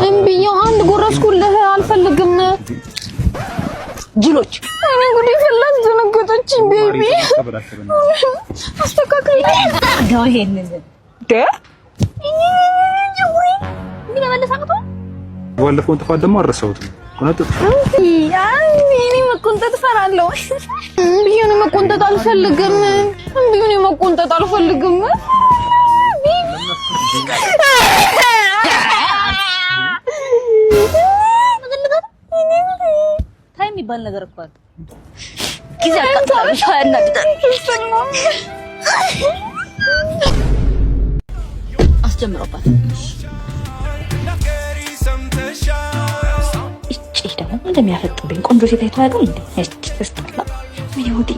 እምብዬው አንድ ጎረስኩልህ። አልፈልግም። ጅሎች። እኔ ጉዴ ፈላ። አስደነገጠችኝ። Baby፣ አስተካከል። አድርገው ይሄንን ደ እንዲህ መመለስ አቅቶ ባለፈውን ጥፋት ደግሞ አልረሳሁትም። ቆነጥጥ። እኔ መቆንጠጥ እፈራለሁ። እምብዬ፣ እኔ መቆንጠጥ አልፈልግም። እምብዬ፣ እኔ መቆንጠጥ አልፈልግም። Baby። Time የሚባል ነገር እኮ አለ። ጊዜ አቃጥላል፣ ያናድዳል። አስጀምረባት። እጭ ደግሞ እንደሚያፈጥብኝ ቆንጆ ሴት አይቶ አያውቅም እንዴ? እጭ ተስጠላ። ወይኔ ጉዴ፣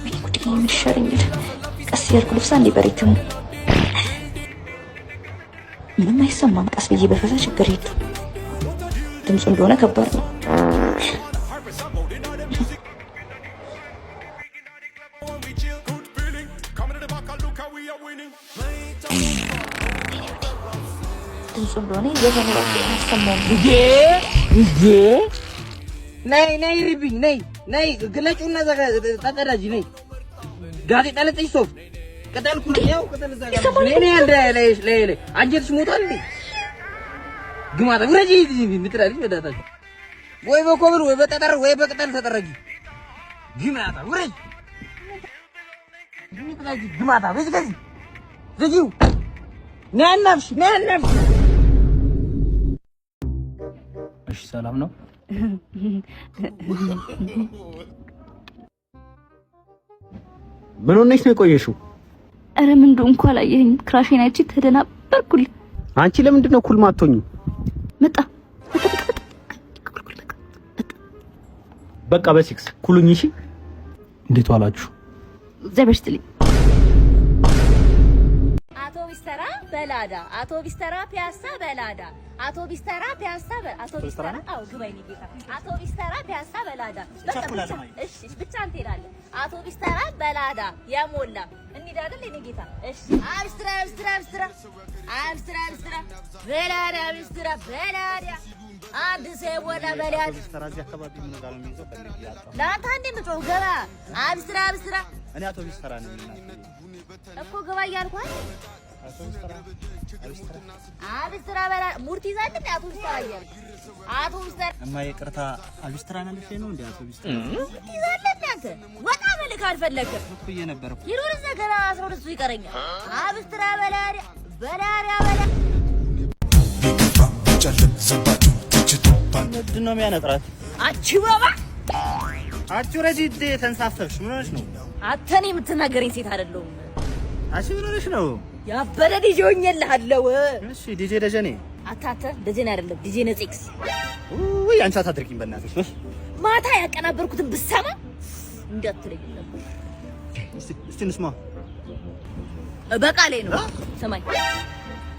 ወይኔ ጉዴ፣ ምን ይሻለኛል? ቀስ እያልኩ ልብሳ እንዴ በሬትሙ ምንም አይሰማም። ቀስ ብዬ በፈሳ ችግር የለውም። ድምፁ እንደሆነ ከባድ ነው። ድምፁ እንደሆነ ዘፈኑ ራሱ አይሰማም። እንዴ፣ ነይ ነይ ሪብኝ፣ ነይ ነይ፣ ግለጩና ተቀዳጂ፣ ነይ። ጋዜጣ ለጥሽ ሶፍ ቅጠል ኩል ያው ቅጠል እዛ ጋር ነይ ነይ እንደ ላይ ላይ ላይ አንጀትሽ ሞቷል እንዴ? ግማታ፣ ውረጂ ምትላለች። በዳታች ወይ በኮብል ወይ በጠጠር ወይ በቅጠል ተጠረጊ። ግማታ፣ ውረጂ ግማታ፣ በዚህ ከዚህ ዝጊው። ነይ አናፍሽ፣ ነይ አናፍሽ። እሺ፣ ሰላም ነው። ምን ሆነሽ ነው የቆየሽው? ኧረ ምን እንደሆንኩ አላየኸኝም። Crush ኤን አይቼ ተደናበርኩልህ። አንቺ ለምንድን ነው cool ማትሆኚው? መጣ መጣ መጣ። በቃ በሲክስ ኩሉኝ። እሺ። እንዴት ዋላችሁ? እግዚአብሔር ይስጥልኝ። አውቶቢስ ተራ በላዳ፣ አውቶቢስ ተራ ፒያሳ በላዳ፣ አውቶቢስ ተራ ፒያሳ፣ አውቶቢስ ተራ። አዎ ግባ የእኔ ጌታ። አውቶቢስ ተራ ፒያሳ በላዳ። በቃ ብቻ እሺ፣ ብቻ አንተ ሄዳለህ። አውቶቢስ ተራ በላዳ የሞላ እንሂድ አይደል የእኔ ጌታ? እሺ። አብስትራ አብስትራ አብስትራ አብስትራ አብስትራ በላዳ አብስትራ በላዳ አንድ ሰው የሞላ በላዳ። ለአንተ አንዴ የምጮህ ገባ። አብስትራ አብስትራ። እኔ አውቶቢስ ተራ ነኝ እኮ፣ ግባ እያልኩህ አይደል? አብስትራ በላ ሙርት ይዛል እንዴ? አውቶቢስ ተራ እያልኩ አውቶቢስ ተራ። እማ ይቅርታ፣ አብስትራ ነልሽ ነው እንዴ? አውቶቢስ ተራ። ሙርት ይዛል እንዴ አንተ? ወጣ በል ካልፈለግህ። እኮ እየነበረ ይሩር እዛ ገና 12 ይቀረኛል። አብስትራ በላዳ በላዳ በላ። ምንድን ነው የሚያነጥራት? አቺ ባባ። አንቺ ረጂ ተንሳፈፍሽ። ምን ሆነሽ ነው? አንተ እኔ የምትናገረኝ ሴት አይደለሁም። አንቺ ምን ሆነሽ ነው? ያበደ ዲጄ ሆኜልሃለሁ። እሺ ዲጄ ደጀኔ። አታተ ደጀኔ አይደለም፣ ዲጄ ነፂክስ። ውይ አንቺ አታድርጊኝ በእናትሽ። ማታ ያቀናበርኩትን ብሰማ እንዳትለኝ ነበር። እስቲ እንስማ። በቃሌ ነው። ሰማኝ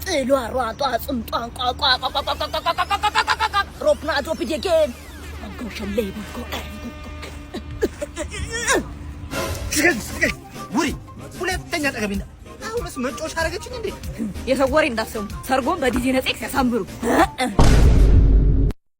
ጥሏ ሯጧ ጽምጧን ቋቋ ቋቋ ቋቋ ቋቋ ሮፕና ድሮፕ ጌም አንጎ ሸሌ ቦንጎ። ውሪ ሁለተኛ ጠገቢና አሁንስ መጮሽ አደረገችኝ እንዴ? የሰው ወሬ እንዳትሰሙ። ሰርጎን በዲጄ ነፂክስ ያሳምሩ።